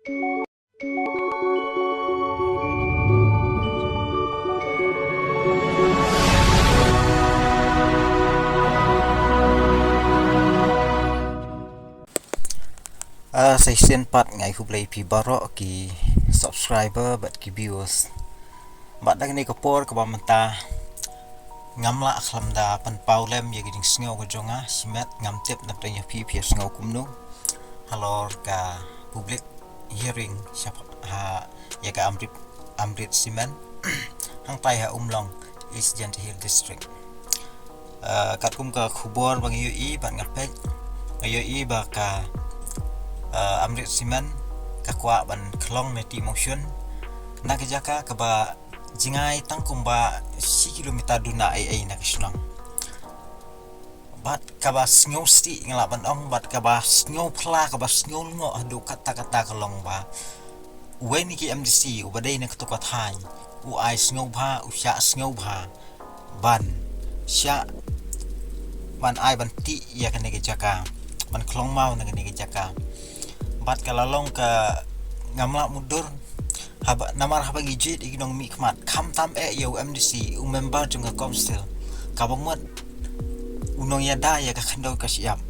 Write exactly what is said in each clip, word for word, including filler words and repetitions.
Ah, sa shisien pat nga ai khublei ïa phi baroh ki subscriber bad ki viewers. Bad da kane ka por kaba mynta ngam lah khlem da pynpaw lem ïa ka jingsngew ka jong nga, shimet ngam tip na pdeng ïa phi phi sngew kumno halor ka public hearing sha ha ïa ka Amrit, Amrit Cement hangtai ha Umlong, East Jaintia Hills District. Uh, katkum ka khubor ba nga ïohi bad nga peit, nga ïohi ba ka, uh, Amrit Cement ka kwah ban khlong ne tih motion na ka jaka kaba jngai tang kumba shi kilometer duna ei ei na ka shnong. Bad kaba sngew sih nga lah ban ong, bad kaba sngew pla, kaba sngew lngoh haduh katta katta ka long ba uwei na ki M D C uba dei na kato ka thaiñ u ai sngewbha, u shah sngewbha ban shah ban ai ban tih ïa kane ka jaka, ban khlong maw na kane ka jaka. Bad ka la long ka ngam lah mutdur, haba namar haba ngi jied ïa ki nongmihkhmat, khamtam eh ïa u M D C, u member jong ka council, kaba mut u nongïada ïa ka khyndew ka shyiap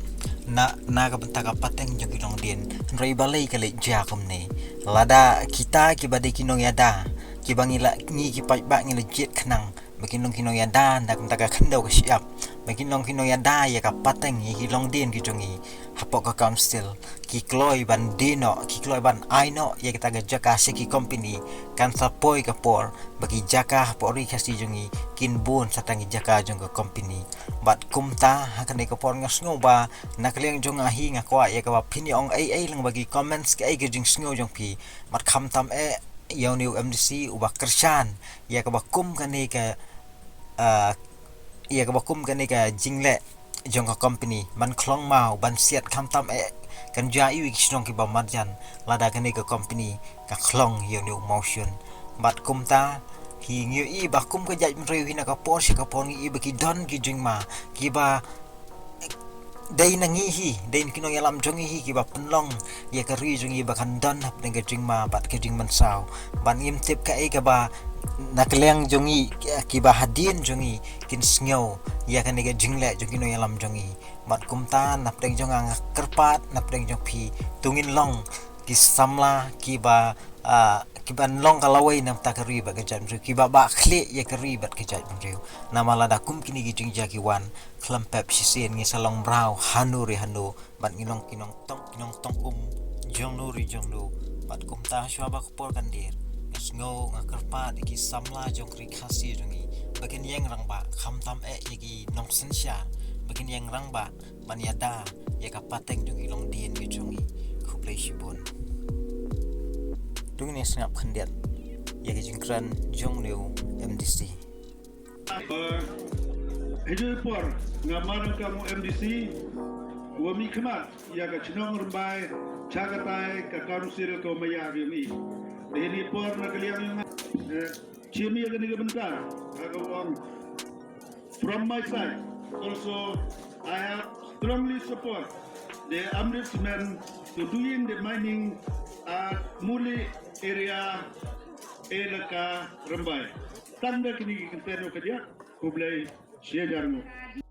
na, na ka bynta ka pateng jong ki longdien. Hynrei balei ka leit jia kumne? Lada kita kiba dei ki nongïada, kiba ngi la, ngi ki paidbah ngi la jied khnang ba kin long ki nongïada na ka bynta ka khyndew ka shyiap, ba kin long ki nongïada ïa ka pateng ïa ki longdien ki jong ngi, hapoh ka council ki kloi ban die noh, ki kloi ban ai noh ïa kita ka jaka sha ki company, kan sa poi ka por ba ki jaka hapoh ri Khasi jong ngi kin bun sa tang ki jaka jong ka company. Bad kumta ha kane ka por nga sngew ba na ka liang jong nga hi nga kwah ïa kaba phin ïa ong ei ei lyngba ki comments kaei ka jingsngew jong phi. Bad khamtam eh ïa une u M D C uba kyrshan ïa kaba kum kane ka, ah, ïa kaba kum kane ka jingleh jong ka company ban khlong maw ban siat, khamtam eh kan jia ïa ki shnong kiba marjan lada kane ka company ka khlong ïa une u motion. Bad kumta hi ngi ïohi ba kum ka jaitbynriew hi na ka por sha ka por ngi ïohi ba ki don ki jingma kiba dei na ngi hi, dei na ki nongïalam jong ngi hi kiba pynlong ïa ka ri jong ngi ba kan don hapdeng ka jingma bad ka jingmynsaw. Bad ngim tip kaei kaba na ka liang jong ngi, kiba hadien jong ngi kin sngew ïa kane ka jingleh jong ki nongïalam jong ngi. Bad kumta na pdeng jong nga nga kyrpad na pdeng jong phi, to ngin long ki samla kiba, ah, kiban long ka lawei na bynta ka ri bad ka jaitbynriew, kiba bah khlieh ïa ka ri bad ka jaitbynriew. Namar lada kum kine ki jingjia ki wan, khlem pep shisien ngi sa long mraw hano re hano, bad ngi long ki nongtong, ki nongtong um jong no re jong no. Bad kumta shuwa ba ka por kan dier, nga sngew nga kyrpad ïa ki samla jong ka ri Khasi jong ngi ba kin ïeng rangbah, khamtam eh ïa ki nongsynshar, ba kin ïeng rangbah ban ïada ïa ka pateng jong ki longdien ki jong ngi. Khublei shibun. To ngin ïa sngap khyndiat ïa ka jingkren jong une u M D C. Eh, ha kane ka por nga mad kum u M D C uba mihkhmat ïa ka shnong Rymbai sha katai ka council ka Umaiah ri ngi. Ha kane ka por na ka liang jong nga, eh, shim ïa kane ka bynta ha ka wan. From my side also, I have strongly support the Amrit Cement to doing the mining at Muli area, Elaka Rymbai. Tang da kine ki kyntien ka jia, khublei shihajar nguh.